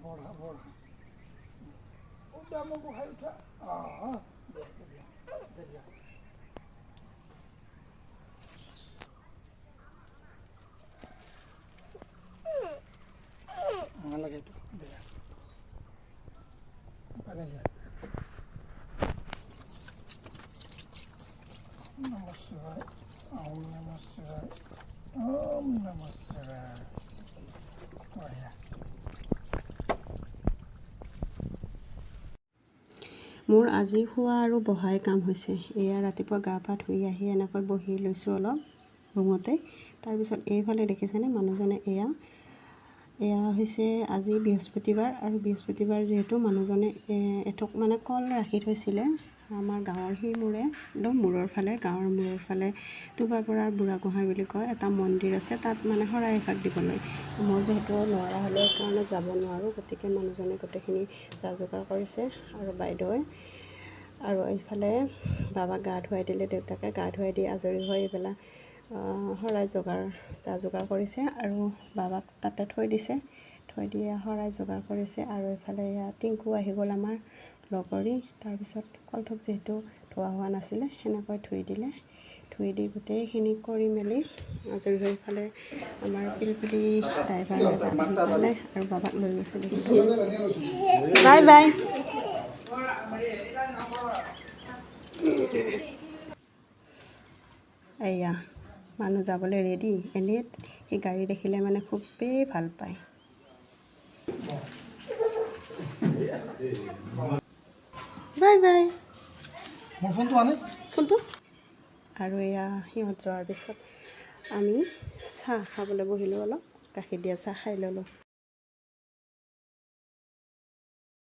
বৰ খা, বৰ খা। উঠা, মোক খাই উঠা। অঁ, দে দে দে দিয়া। নালাগে এইটো, দিয়া, পানী দিয়া। নম শিৱায়, ওম নম শিৱায়, ওম নম শিৱায়। বঢ়িয়া। মোৰ আজি শোৱা আৰু বহাই কাম হৈছে। এয়া ৰাতিপুৱা গা পা ধুই আহি এনেকৈ বহি লৈছোঁ অলপ ৰুমতে। তাৰপিছত এইফালে দেখিছেনে মানুহজনে, এয়া এয়া হৈছে আজি বৃহস্পতিবাৰ আৰু বৃহস্পতিবাৰ যিহেতু মানুহজনে এথোক মানে কল ৰাখি থৈছিলে আমাৰ গাঁৱৰ সেই মূৰে, একদম মূৰৰ ফালে, গাঁৱৰ মূৰৰ ফালে টোবাপৰাৰ বুঢ়াগোহাঁই বুলি কয় এটা মন্দিৰ আছে, তাত মানে শৰাই এভাগ দিবলৈ। মই যিহেতু নোৱাৰা হ'লে কাৰণে যাব নোৱাৰোঁ, গতিকে মানুহজনে গোটেইখিনি যা যোগাৰ কৰিছে আৰু বাইদেৱে। আৰু এইফালে বাবাক গা ধুৱাই দিলে দেউতাকে, গা ধুৱাই দি আজৰি হৈ এইবিলাক শৰাই যোগাৰ যা যোগাৰ কৰিছে আৰু বাবাক তাতে থৈ দিছে। থৈ দি শৰাই যোগাৰ কৰিছে। আৰু এইফালে এয়া টিংকু আহি গ'ল আমাৰ লগৰী। তাৰপিছত কলথোক যিহেতু ধোৱা হোৱা নাছিলে, সেনেকৈ ধুই দিলে। ধুই দি গোটেইখিনি কৰি মেলি আজৰি হৈ ইফালে আমাৰ পিলপিলি ড্ৰাইভাৰ দাদা আহি পালে আৰু বাবাক লৈ গৈছে, দেখিছে। Bye bye. এয়া মানুহ যাবলৈ ৰেডি। এনেই সি গাড়ী দেখিলে মানে খুবেই ভাল পায়। Bye bye. মোৰ ফোনটো আনে। ফোনটো। আৰু এয়া সিহঁত যোৱাৰ পিছত আমি চাহ খাবলৈ বহিলোঁ, অলপ গাখীৰ দিয়া চাহ খাই ল'লোঁ।